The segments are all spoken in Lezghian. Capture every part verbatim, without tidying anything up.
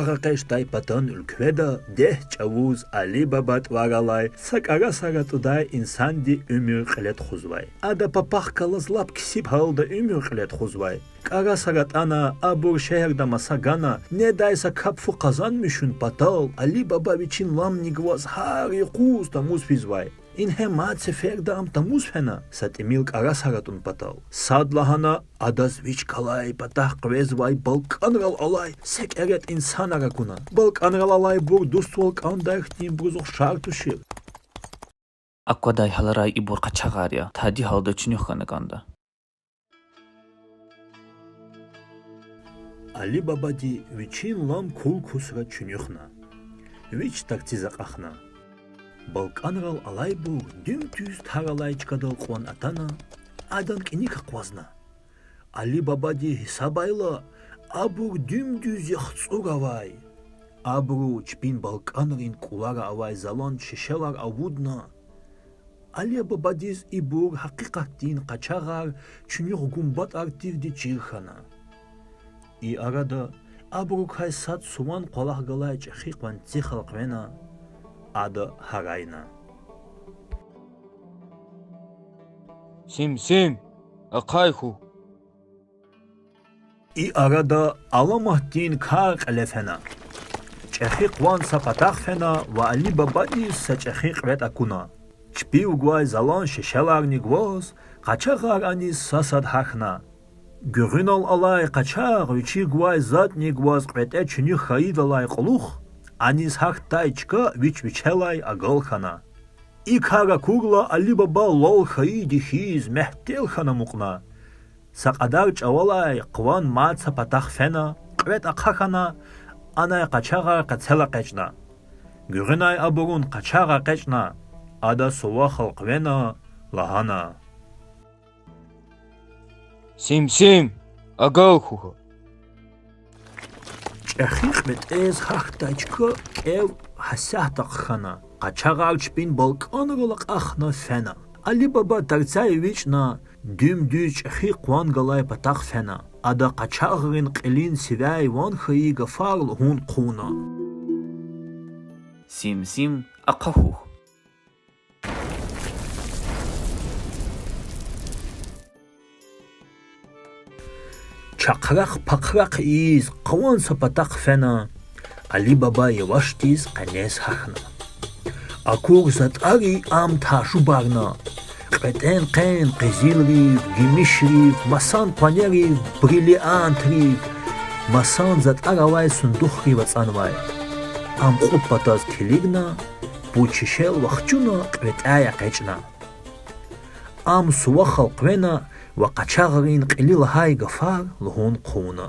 къачагъ экъечӀдай патан уьлкведа дегь чӀавуз Али-Баба тӀвар алай са кӀарасар атӀудай инсанди уьмуьр кьиле тухузвай. Ада папахъ галаз лап кесиб гьалда уьмуьр кьиле тухузвай. КӀарасар атӀана, абур шегьерда маса гана, недай са кап фу къазанмишун патал Али-Баба вичин ламни гваз гьар юкъуз тамуз физвай. Ингье мад сеферда ам тамуз фена, са тӀимил кӀарасар атӀун патал. Садлагьана адаз вич галай патахъ къвезвай балкӀанрал алай са кӀеретӀ инсанар акуна. БалкӀанрал алайбур дуствал кӀандай хьтинбуруз ухшар тушир. Аквадай гьаларай ибур къачагъар я, тади гьалда чуьнуьх хьана кӀанда. Али-Бабади вичин лам Кул-Кусра чуьнуьхна. Вич тарциз акьахна. БалкӀанрал алайбур дуьм-дуьз тар алай чкадал кьван атана, адан кӀаник акъвазна. Али-Бабади гьисабайла, абур дуьм-дуьз яхцӀур авай. Абуру чпин балкӀанрин кӀулара авай залан шешелар авудна. Али-Бабадиз ибур гьакъикъатдин къачагъар чуьнуьх гумбатӀар тирди чир хьана. И арада абурукай сад суван къвалахъ галай чӀехи къванцихъ элкъвена, ада гьарайна: Сим-Сим, ахъай хьухь! И арада аламатдин кар кьиле фена. ЧӀехи къван са патахъ фена ва Али-Бабадиз са чӀехи кьветӀ акуна. Чпив гвай залан шешеларни гваз, къачагъар аниз сад-сад гьахьна. Гуьгъуьнал алай къачагъ вичи гвай затӀни гваз кьветӀе чуьнуьх хьайидалай кьулухъ, аниз гьахьдай чка вич вичелай агал хьана. И кар акурла, Али-Баба лал хьайиди хьиз мягьтел хьана амукьна. Са кьадар чӀавалай къван мад са патахъ фена, кьветӀ ахъа хьана, анай къачагъар къецел экъечӀна. Гуьгъуьнай абурун къачагъ экъечӀна, ада сувахъ элкъвена, лагьана: Сим-Сим, агал хьухь! ЧӀехи кьветӀез гьахьдай чка кӀев гьасятда хъхьана. Къачагъар чпин балкӀанрал акьахна фена. Али-Баба тарцяй эвичӀна, дуьм-дуьз чӀехи къван галай патахъ фена. Ада къачагърин кьилин сивяй ван хьайи гафар лугьун хъувуна: Сим-Сим, ахъа хьухь! Чахърахъ-пахърахъ ийиз къван са патахъ фена, Али-Баба явашдиз къенез гьахьна. Акур затӀари ам тажубарна: кьветӀен къен къизилрив, гимишрив, масан къванерив, бриллиантрив, масан затӀар авай сундухрив ацӀанвай. Ам кьуд патаз килигна, пуд шешел вахчуна кьветӀяй экъечӀна. Ам сувахъ элкъвена ва къачагърин кьили лагьай гафар лугьун хъувуна: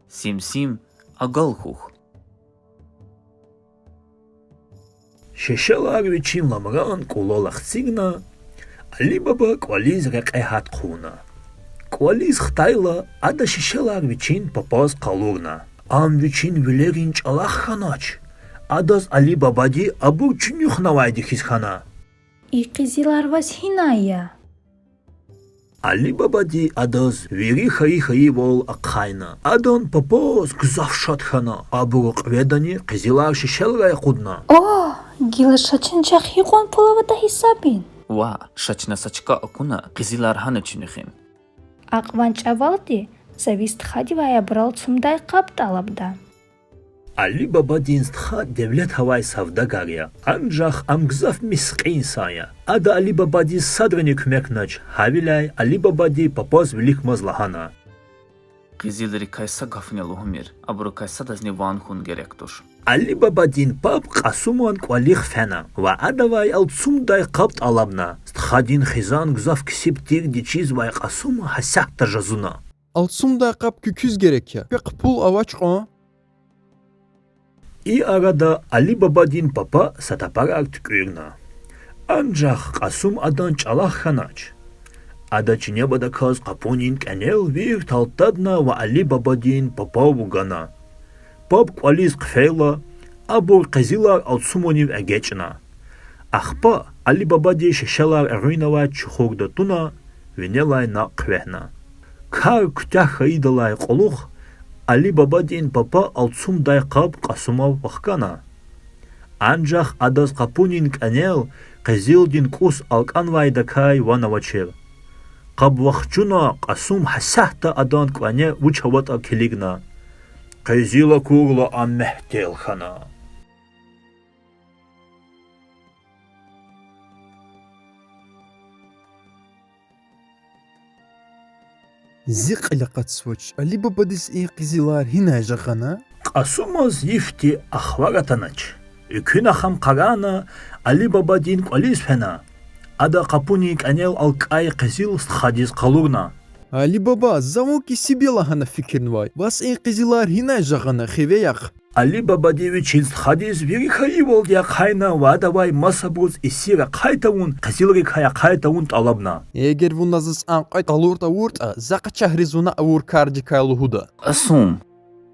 Сим-Сим, агал хьухь! Шешелар вичин ламран кӀулал ахцигна, Али-Баба кӀвализ рекье гьат хъувуна. КӀвализ хтайла, ада шешелар вичин папаз къалурна. Ам вичин вилерин чӀалахъ хьанач. Адаз Али-Бабади абур чуьнуьхнавайди хьиз хьана. И къизилар ваз гьинай я? Али-Бабади адаз вири хьайи-хьайивал ахъайна. Адан папаз гзаф шад хьана, абуру кьведани къизилар шешелрай акъудна. О, гила ша чна чахъ гьикьван пул аватӀа гьисабин? Ваъ, ша чна са чка акуна, къизилар гьана чуьнуьхин. Акьван чӀавалди, за ви стхадивай абурал цумудай къаб тӀалабда. Али-Бабадин стха девлет авай савдагар я, анжах ам гзаф мискьи инсан я. Ада Али-Бабадиз садрани куьмекнач, гьавиляй Али-Бабади папаз виликамаз лагьана: Къизилрикай са гафни лугьумир, абурукай садазни ван хьун герек туш. Али-Бабадин паб Кьасуман кӀвалихъ фена ва адавай алцумдай къаб тӀалабна. Стхадин хизан гзаф кесиб тирди чизвай Кьасума гьасятда жузуна: Алцумдай къаб куь куьз герек я? Квехъ пул авач кьван. И арада Али-Бабадин папа са тапарар туькӀуьрна. Анжах Кьасум адан чӀалахъ хьанач. Ада чинебадаказ къапунин кӀенел вирт алтадна ва Али-Бабадин папав вугана. Паб кӀвализ хъфейла, абур къизилар алцуманив эгечӀна. Ахпа Али-Бабади шешелар эгъуьннавай чухугда туна, винелай накь хъвегьна. Кар куьтягь хьайидалай кьулухъ Али-Бабадин папа алцумдай къаб Кьасумав вахкана. Анжах адаз къапунин кӀанел къизилдин кӀус алкӀанвайдакай ван авачир. Къаб вахчуна, Кьасум гьасятда адан кӀане вуч аватӀа килигна. Къизил акурла, ам мягьтел хьана. Зи кьил акъатзавач, Али-Бабадиз и къизилар гьинай жагъана? Кьасумаз йифди ахвар атанач. Экуьнахъ ам къарагъна, Али-Бабадин кӀвализ фена. Ада къапунин кӀанел алкӀай къизил стхадиз къалурна. Али-Баба, за вун кесиб я лагьана фикирнавай. Ваз и къизилар гьинай жагъана, хиве яхъ. Али-Бабади вичин стхадиз вири хьайивалди ахъайна ва адавай масабуруз и сир ахъай тавун, къизилрикай ахъай тавун тӀалабна. Эгер вуна заз а кьве тӀалур тавуртӀа, за къачагъриз вуна авур кардикай лугьуда. Кьасум.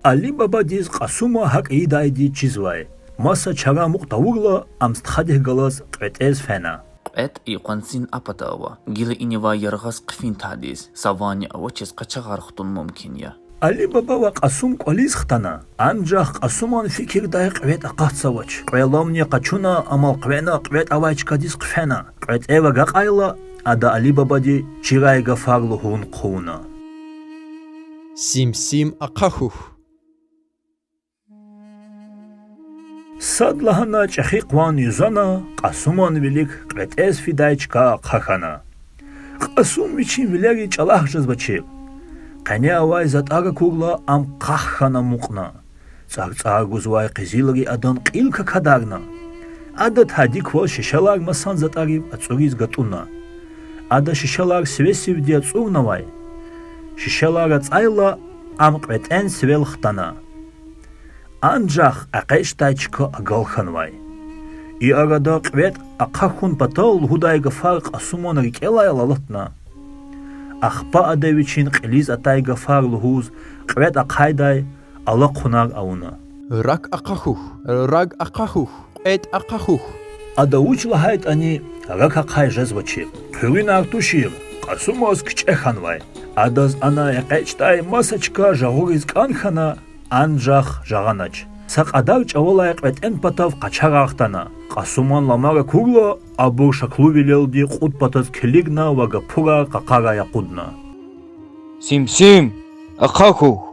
Али-Бабадиз Кьасума гьакӀ ийидайди чизвай. Маса чара амукь тавурла, ам стхадихъ галаз кьветӀез фена. КьветӀ икьван цин а пата ава, гила инивай яргъаз хъфин тадиз, са ванни авачиз къачагъар хтун мумкин я. Али-Баба ва Кьасум кӀвализ хтана, анжах Кьасуман фикирдай кьветӀ акъатзавач. Кьве ламни къачуна, ам элкъвена кьветӀ авай чкадиз хъфена. КьветӀев агакьайла, ада Али-Бабади чирай гафар лугьун хъувуна. Сим-сим, ахъа хьухь. Садлагьана чӀехи къван юзана, Кьасуман вилик кьветӀез фидай чка ахъа хьана. Кьасум вичин вилериз чӀалахъ жезвачир. Къене авай затӀар акурла, ам къах хьана амукьна. ЦӀарцӀар гузвай къизилри адан кьил какадарна. Ада тади кваз шешелар масан затӀарив ацӀуриз гатӀунна. Ада шешелар сиве-сивди ацӀурнавай. Шешелар ацӀайла, ам кьветӀен сивел хтана. Анжах экъечӀдай чка агал хьанвай. И арада кьветӀ ахъа хьун патал лугьудай гафар Кьасуман рикӀелай алатна. Ахпа ада вичин кьилиз атай гафар лугьуз кьветӀ ахъайдай алахъунар авуна. Рак ахъа хьухь, рак ахъа хьухь, кьветӀ ахъа хьухь. Ада вуч лагьайтӀани, рак ахъай жезвачир. Хъуьруьнар тушир, Кьасумаз кичӀе хьанвай. Адаз ана экъечӀдай маса чка жагъуриз кӀан хьана, анжах жагъанач. Са кьадар чӀавалай кьветӀен патав къачагъар хтана. Кьасуман ламар акурла, абур шаклувилелди кьуд патаз килигна ва гапурар къакъарай акъудна. Сим-сим, ахъа хьухь.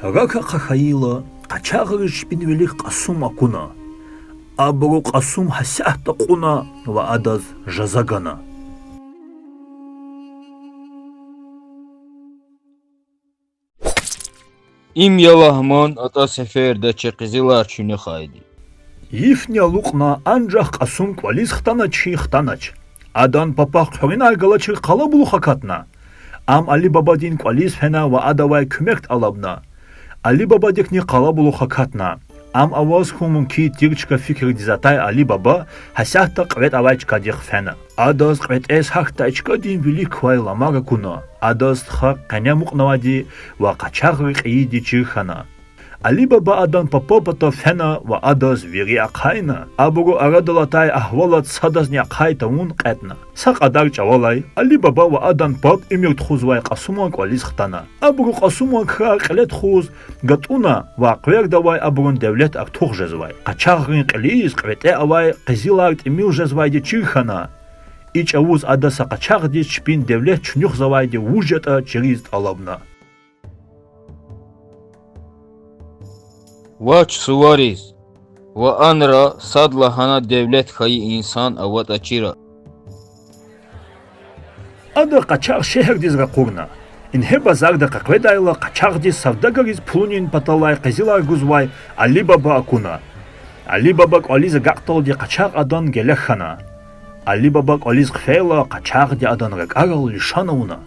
Рак ахъа хьайила, къачагъриз чпин вилик Кьасум акуна. Абуру Кьасум гьасятда кьуна ва адаз жаза гана. Им я лагьман, атӀа сеферда чи къизилар чуьнуьхайди. Йифни алукьна, анжах Кьасум кӀвализ хтанач хьи хтанач. Адан папа хъуьруьнар галачир къалабулух акатна. Ам Али-Бабадин кӀвализ фена ва адавай куьмек тӀалабна. Али-Бабадикни къалабулух акатна. Ам аваз хьун мумкин тир чка фикирдиз атай Али-Баба гьасятда кьветӀ авай чкадихъ фена. Адаз кьветӀез гьахьдай чкадин вилик квай ламар акуна, адаз стха къене амукьнавайди ва къачагъри кьейиди чир хьана. Али-Баба адан папан патав фена ва адаз вири ахъайна. Абуру арадал атай агьвалат садазни ахъай тавун кьетӀна. Са кьадар чӀавалай Али-Баба ва адан паб уьмуьр тухузвай Кьасуман кӀвализ хтана. Абуру Кьасуман крар кьиле тухуз гатӀуна ва къвердавай абурун девлет артух жезвай. Къачагърин кьилиз кьветӀе авай къизилар тӀимил жезвайди чир хьана. И чӀавуз ада са къачагъдиз чпин девлет чуьнуьхзавайди вуж ятӀа чириз тӀалабна. Вач сувариз ва анра садлагьана девлет хьайи инсан аватӀа чира. Ада къачагъ шегьердиз ракъурна. Ингье базарда къекъведайла, къачагъдиз савдагариз пулунин паталай къизилар гузвай Али-Баба акуна. Али-Баба кӀвализ агакьдалди къачагъ адан геле хьана. Али-Баба кӀвализ хъфейла, къачагъди адан ракӀарал лишан авуна.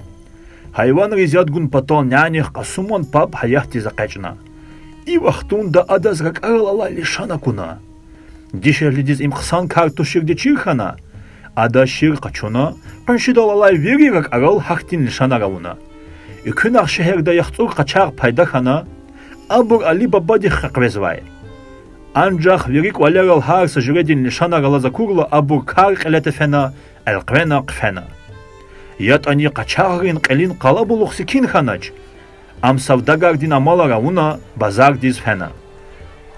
Гьайванриз яд гун патал нянихъ Кьасуман паб гьаятдиз экъечӀна. И вахтунда адаз ракӀарал алай лишан акуна. Дишегьлидиз им хъсан кар туширди чир хьана. Ада шир къачуна, къуншидал алай вири ракӀарал гьахьтин лишанар авуна. Экуьнахъ шегьерда яхцӀур къачагъ пайда хьана, абур Али-Бабадихъ къекъвезвай. Анжах вири кӀвалерал гьар са жуьредин лишанар алаз акурла, абур кар кьиле тефена, элкъвена хъфена. ЯтӀани къачагърин кьилин къалабулух секин хьанач. Ам савдагардин амалар авуна, базардиз фена.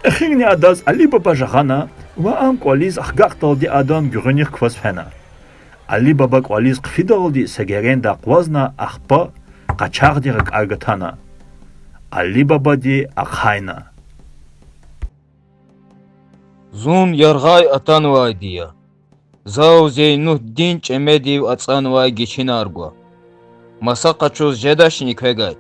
Эхирни адаз Али-Баба жагъана ва ам кӀвализ ахгакьдалди адан гуьгъуьнихъ кваз фена. Али-Баба кӀвализ хъфидалди са геренда акъвазна, ахпа къачагъди ракӀар гатана. Али-Бабади ахъайна: Зун яргъай атанвайди я. Зав Зейнутдин чӀемедив ацӀанвай гичинар гва. Маса къачуз жедачни квевай?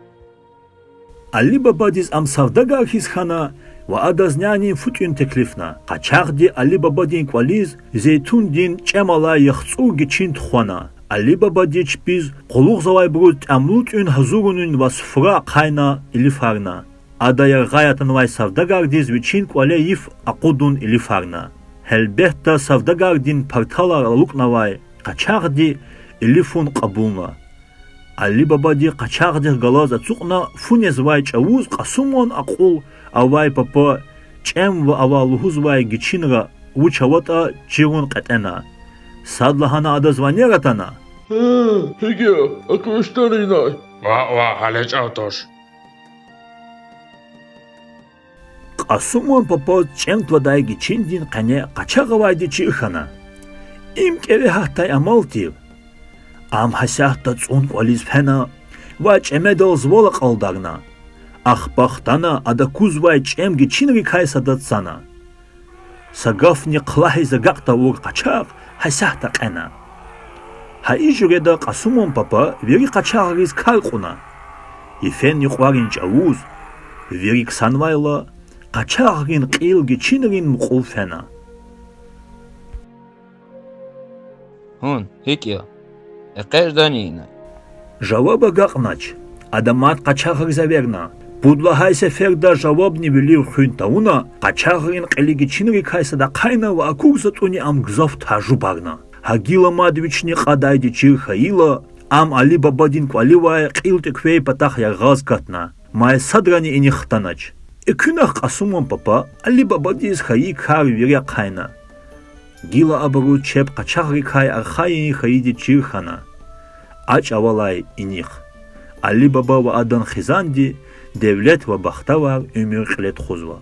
Али-Бабадиз ам савдагар хьиз хьана ва адаз нянин фу тӀуьн теклифна. Къачагъди Али-Бабадин кӀвализ Зейтундин чӀем алай яхцӀур гичин тухвана. Али-Бабади чпиз къуллугъзавайбуруз тӀямлу тӀуьн гьазурунин ва суфра ахъайна илифарна. Ада яргъай атанвай савдагардиз вичин кӀвале йиф акъудун илифарна. Гьелбетда, савдагардин парталар алукӀнавай къачагъди илифун кьабулна. Али-Бабади къачагъдихъ галаз ацукьна фу незвай чӀавуз Кьасуман акьул авай папа чӀем ава лугьузвай гичинра вуч аватӀа чирун кьетӀена. Садлагьана адаз ванер атана: Гье, гьикӀ я, акваштар инай. Ваъ, ваъ, гьеле чӀав туш. Кьасуман папаз чӀем твадай гичиндин къене къачагъ авайди чир хьана. Им кӀеве гьатдай амал тир. Ам гьасятда цӀун кӀвализ фена ва чӀемедал звал акьалдарна. Ахпа хтана ада кузвай чӀем гичинрикай садаз цана. Са гафни хълагьиз агакь тавур къачагъ гьасятда кьена. Гьа и жуьреда Кьасуман папа вири къачагъриз кар кьуна. Йифен юкьварин чӀавуз, вири ксанвайла, къачагърин кьил гичинрин мукьув фена. Гьун, гьикӀ я? ЭкъечӀдани инай? Жаваб агакьнач. Ада мад къачагъриз эверна. Пуд лагьай сеферда жавабни вилив хуьн тавуна, къачагърин кьили гичинрикай сад ахъайна ва акур затӀуни ам гзаф тажубарна. Гьа гила мад вични кьадайди чир хьайила, ам Али-Бабадин кӀваливай кьил тӀеквей патахъ яргъаз катна. Мад садрани инихъ хтанач. Экуьнахъ Кьасуман папа Али-Бабадиз хьайи кар вири ахъайна. Гила абуруз чеб къачагърикай архайин хьайиди чир хьана. А чӀавалай инихъ Али-Баба ва адан хизанди девлет ва бахтавар уьмуьр кьиле тухузва.